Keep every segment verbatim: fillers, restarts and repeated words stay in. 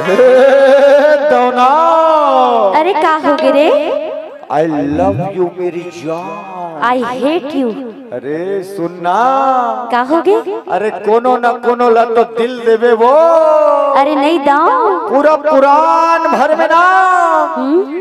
ए, दौना। अरे, का हो गे रे? I love you, मेरी जान। I hate you। अरे, सुन ना। का हो गे? अरे, कोनो न कोनो ला तो दिल देबे वो। अरे, नइ दंव। पूरा पुरान भर में ना। हम्म?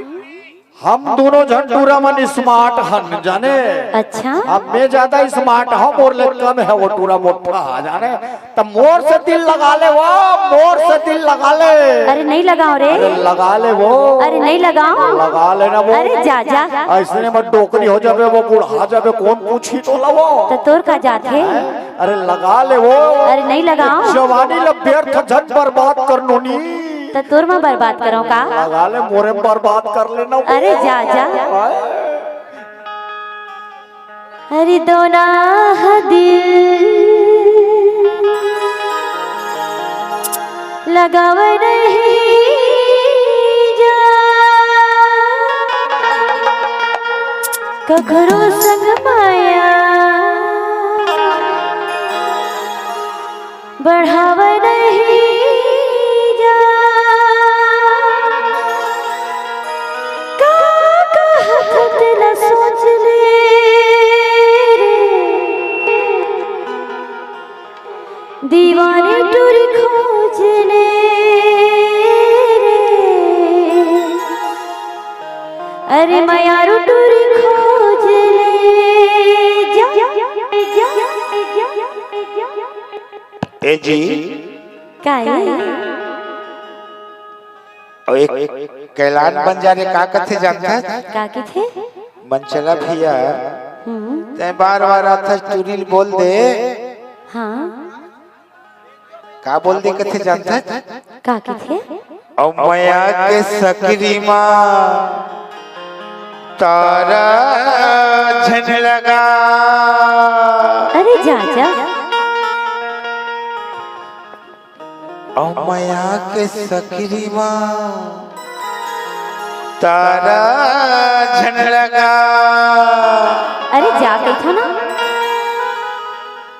हम दूनों झन टूरा मन smart हन, जाने। अच्छा। अब मैं ज्यादा smart हंव, मोर ले कम हे वो टूरा मोठा, जाने। त मोर से दिल लगा ले वो, मोर से दिल लगा ले। अरे नइ लगांव रे। अरे लगा ले वो। अरे नइ लगांव। लगा ले ना वो। अरे जा, जा। अइसने म डोकरी हो जाबे वो, बुढ़ा जाबे, कोन पूछही तोला वो। त तोर का जात हे? अरे लगा ले वो। अरे नइ लगांव। जवानी ल व्यर्थ झन बर्बाद कर नोनी। त तोर म बर्बाद करंव का? लगा ले, मोरे म बर्बाद कर ले ना। अरे जा, जा। हाय। अरे दौना ह दिल लगावय नहीं जा, कखरो संग माया बढ़ावय नहीं जा। का कहत तेला सोच ले रे, दीवानी टूरी खोज ले रे। अरे मयारू टूरी खोज ले जा, जा, जा। ए जी। का ए? अउ एक कैलान बंजारे का कथे जानथस? का कथे? मंचला भैया, हम्म। तैं बार-बार आथस टूरी ल बोल दे। हाँ। का बोल दे कथे जानथस? का कथे? अउ मया के सकरी मा तारा झन लगा। अरे जा, जा। अउ मया के सकरी मा तारा झन लगा। अरे जा कहिथंव ना।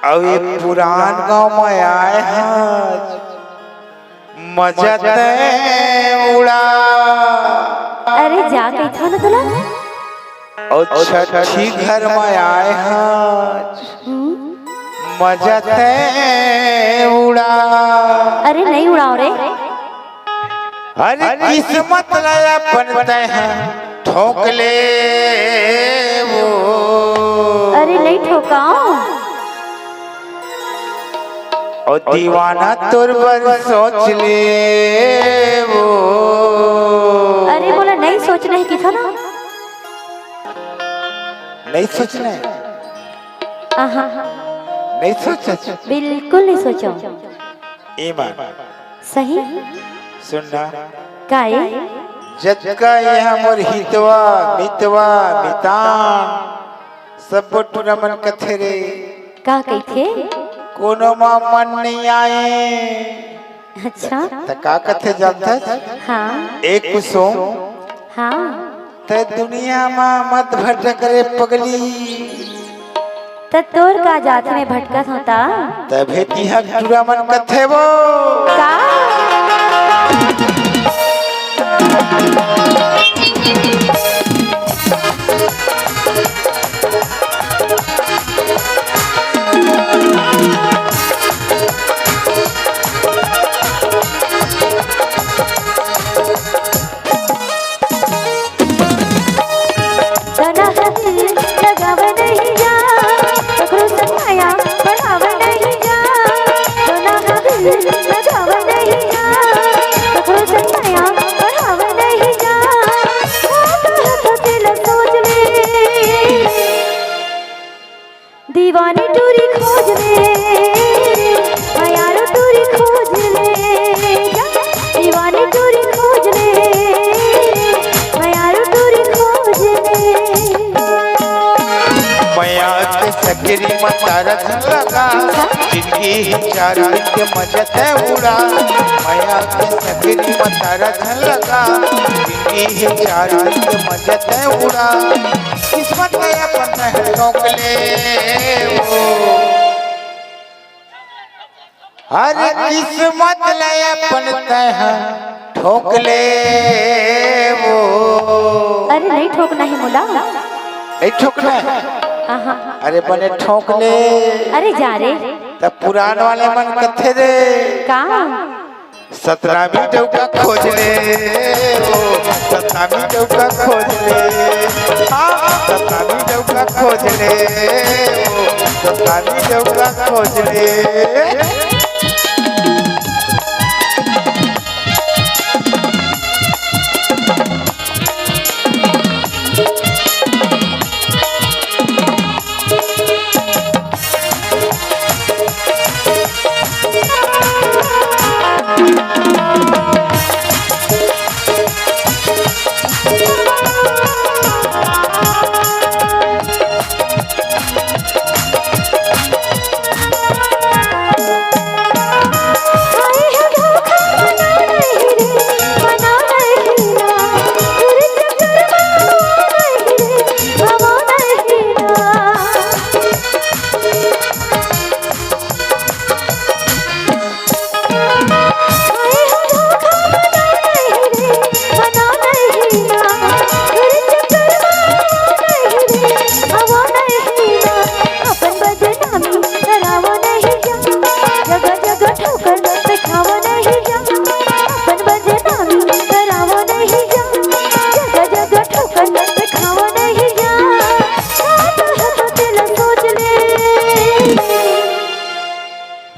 अउ ये पुरान गांव म आए हस, मजा तैं उड़ा। अरे जा कहिथंव ना तोला। अउ छट्ठी घर म आए हस, हम्म। मजा तैं उड़ा। अरे नइ उड़ांव रे। अरे किस्मत ला अपन तैं ह ठोंक ले वो। अरे नइ ठोकांव। अउ दीवाना तोर बर सोच ले वो। अरे मोला नइ सोचना हे कहिथंव ना। नइ सोचना हे? आहा। नइ सोचस? बिल्कुल नइ सोचंव। ईमान। सही? सुन ना। का ए? जतका इहां मोर हितवा, मितवा, मितान, सब्बो टूरा मन कथे रे। का कहिथे? कोनो मा मन नइ आए। अच्छा। त का कथे जानथस? हाँ। ए कुसुम। हाँ। तैं दुनिया मा मत भटक रे पगली। त तोर का जात हे, मैं भटकत हंव त? तभे तिहा टूरा मन कथे वो। का? जिंदगी हे चार दिन के मजा तैं उड़ा, मया के सकरी म तारा झन लगा। जिंदगी हे चार दिन के मजा तैं उड़ा, किस्मत में अपन तैं ठोक ले वो। अरे किस्मत ले अपन तैं ठोक ले वो। अरे नहीं ठोकना हे मोला। नहीं ठोकना हे? हाँ, हाँ। अरे बने ठोक ले। अरे जा रे। त पुरान वाले मन कथे रे। का? सतनामी डौका खोज ले, ओ, सतनामी डौका खोज ले, हाँ, सतनामी डौका खोज ले, ओ, सतनामी डौका खोज ले।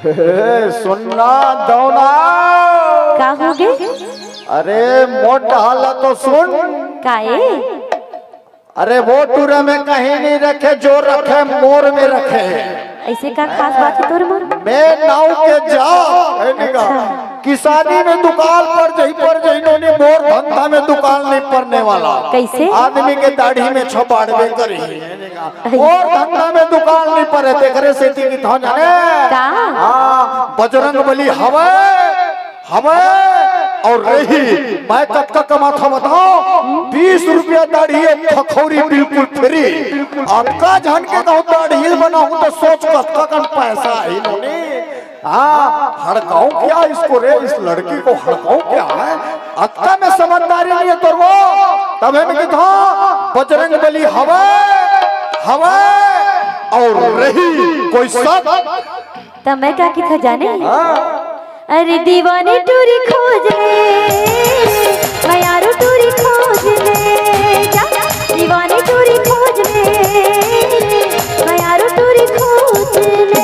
हे, सुनना दौना। का हो गे? अरे मोर डहर ला तो सुन। काए? अरे वो टूरा में कहीं नहीं रखे, जो रखे मोर में रखे। ऐसे का खास बात हे तोर मोर? मैं नाव के जा, हे निगा। अच्छा। किसानी में दुकाल पर जही पर जही नोनी, मोर धंधा में दुकाल नहीं परने वाला। कैसे? आदमी के दाढ़ी में छपाड़बे करी। मोर धंधा में दुकाल नहीं परे, तेकरे सेती किथों जाने। का? हाँ, बजरंग बली हवे, हवे अउ रही। मैं कतका कमाथों बताओ, बीस रुपया दाढ़ी, एक थखौरी बिल्कुल free। अतका झन के कहूँ दाढ़ी बनाहूँ त सोच कतका कन पैसा आही नोनी। हाँ, हड़काऊं क्या इसको रे, इस लड़की को हड़काऊं क्या है? अतका में समझदारी नहीं हे तोर वो। तभे में किथों, बजरंग बली हवे, हवे अउ रही। कोई शक? त मैं का किथों जाने? हाँ। अरे दीवानी टूरी खोज ले, मयारू टूरी खोज ले, जा, दीवानी टूरी खोज ले, मयारू टूरी खोज ले।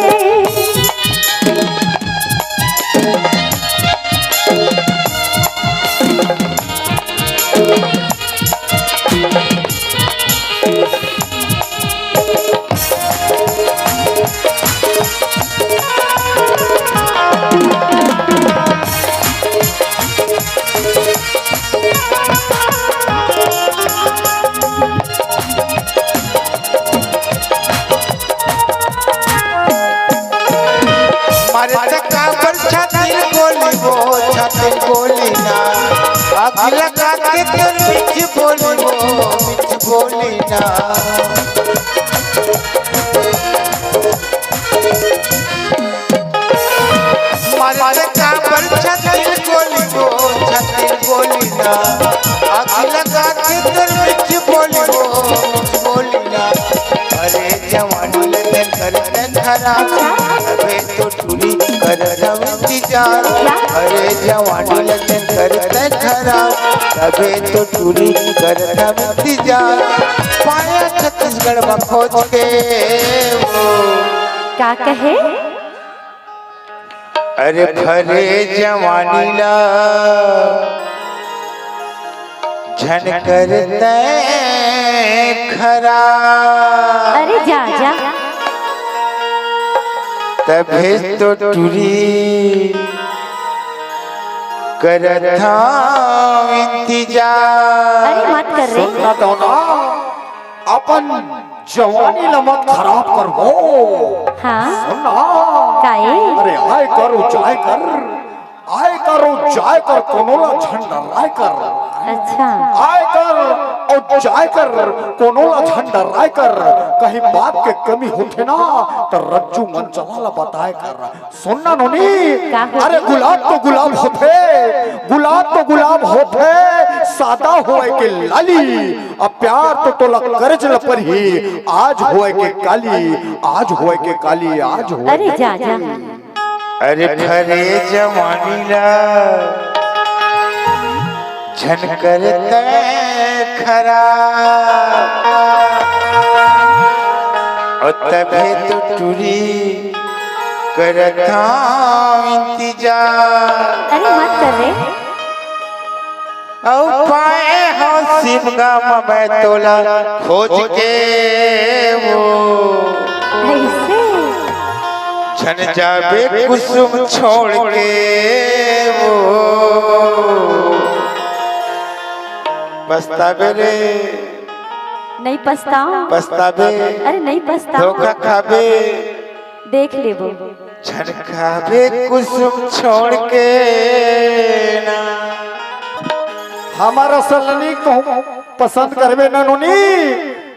मारे त काबर छाती गोली वो, छाती गोली ना। आग लगा के तोर मीठ बोली वो, मीठ बोली ना। मारे त काबर छाती गोली वो, छाती गोली ना। आग लगा के तोर मीठ बोली वो, मीठ बोली ना। अरे जवानी लगन करते खराब, अबे तो टूरी करत हव इंतजार। अरे जवानी लगन करत खराब, तभे तो टूरी करत हव इंतजार। पाया छत्तीसगढ़ म खोज के वो। का कहे? अरे फरे जवानी ला झन करते खराब। अरे जा, जा। तभे तो टूरी करत हव इंतजार। अरे मत कर रे। सुनना तो ना, अपन जवानी ला मत खराब कर वो। हाँ। सुन ना। काए? अरे आय कर, जाय कर, आय कर, जाय कर, कोनो ला झन डराय कर। अच्छा। आय कर अउ जाय कर, कोनो ला झन डराय कर। कहीं बात के कमी होथे ना, त रज्जू मनचला ला बताय कर। सुन ना नोनी, का होथे? अरे गुलाब तो गुलाब होथे, गुलाब तो गुलाब होथे, सादा होय के लाली। अब प्यार तो तोला करेच ल परही, आज होय के काली, आज होय के काली, आज होय अरे के जा, जा। काली। अरे खरे जवानी ला झन कर तैं खराब, अउ तभे तो टूरी करत हंव इंतजार। अरे मत कर रे। अउ पाए हंव सिमगा म मैं तोला खोज के वो। अइसे? झन जाबे कुसुम छोड़ के वो। पछताबे रे। नइ पछतांव। पछताबे। अरे नइ पछतांव। धोखा खाबे। देख लेबो। झन खाबे कुसुम छोड़ के ना। हमर असन नी कहूँ पसंद करबे ना नोनी,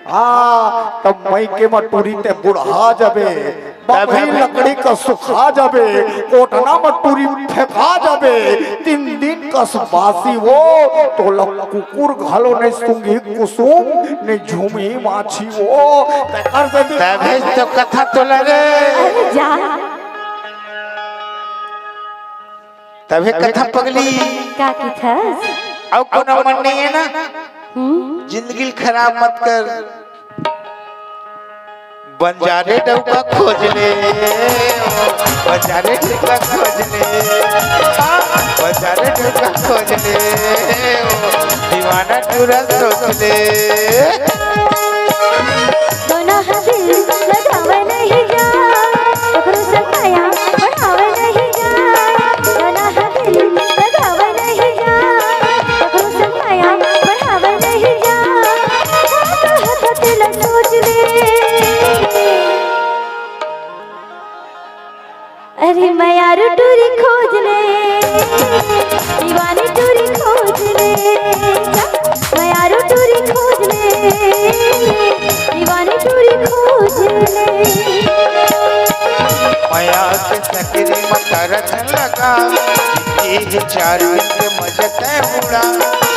हाँ, तब मइके म टूरी तैं बुढ़ा जाबे, बबरी तब लकड़ी कस सुखा जाबे, कोटना म टूरी फेंका जाबे, तीन दिन कस बासी वो, तोला कुकुर घलो नइ सूंघी कुसुम, नइ झूमही माछी वो। तेकर सेती तभे तो कथा तोला रे। अरे जा। तभे कथा पगली। का कथस? अउ कोनो मन नइ हे ना? हम्म? जिंदगी ल खराब मत कर। बंजारे डउका खोज ले, बंजारे डउका खोज ले, हाँ, बंजारे डउका खोज ले, दीवाना टूरा सोच ले। दोनों हा दिल लगावे नहीं जा, ओकरो से माया बढ़ावे नहीं जा। दोनों हा दिल लगावे नहीं जा, ओकरो से माया बढ़ावे नहीं जा। कहत दिल सोच ले। अरे मयारू टूरी खोज ले, दीवानी टूरी खोज ले, मयारू टूरी खोज ले, दीवानी टूरी खोज ले। मया के सकरी म तारा झन लगा, जिंदगी हे चार दिन के मजा तैं उड़ा।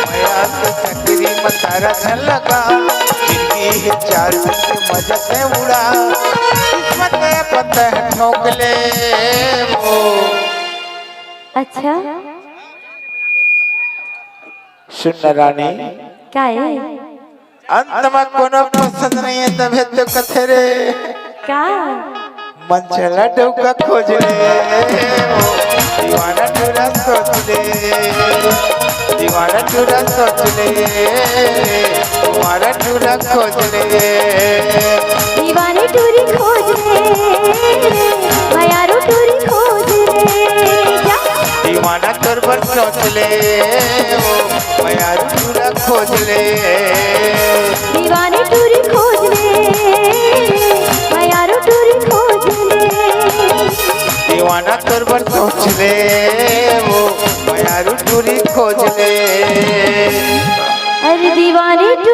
मया के सकरी म तारा झन लगा, जिंदगी हे चार दिन के मजा तैं उड़ा। किस्मत के पत्ता हे ठोक ले वो। अच्छा। सुन ना रानी। का ए? अंत म कोनो पसंद नइ हे, तभे तो कथे रे। का? मन चला डउका खोज ले, दीवाना टूरा सोच ले, दीवाना टूरा सोच ले, दीवाना टूरा खोज ले। दीवानी टूरी खोज ले, मयारू टूरी खोज ले, जा। दीवाना तोर बर सोच ले, ओ मयारू टूरा खोज ले। दीवानी टूरी खोज ले, मयारू टूरी खोज ले। दीवाना तोर बर सोच ले, ओ मयारू टूरी खोज ले। अरे दीवानी टू-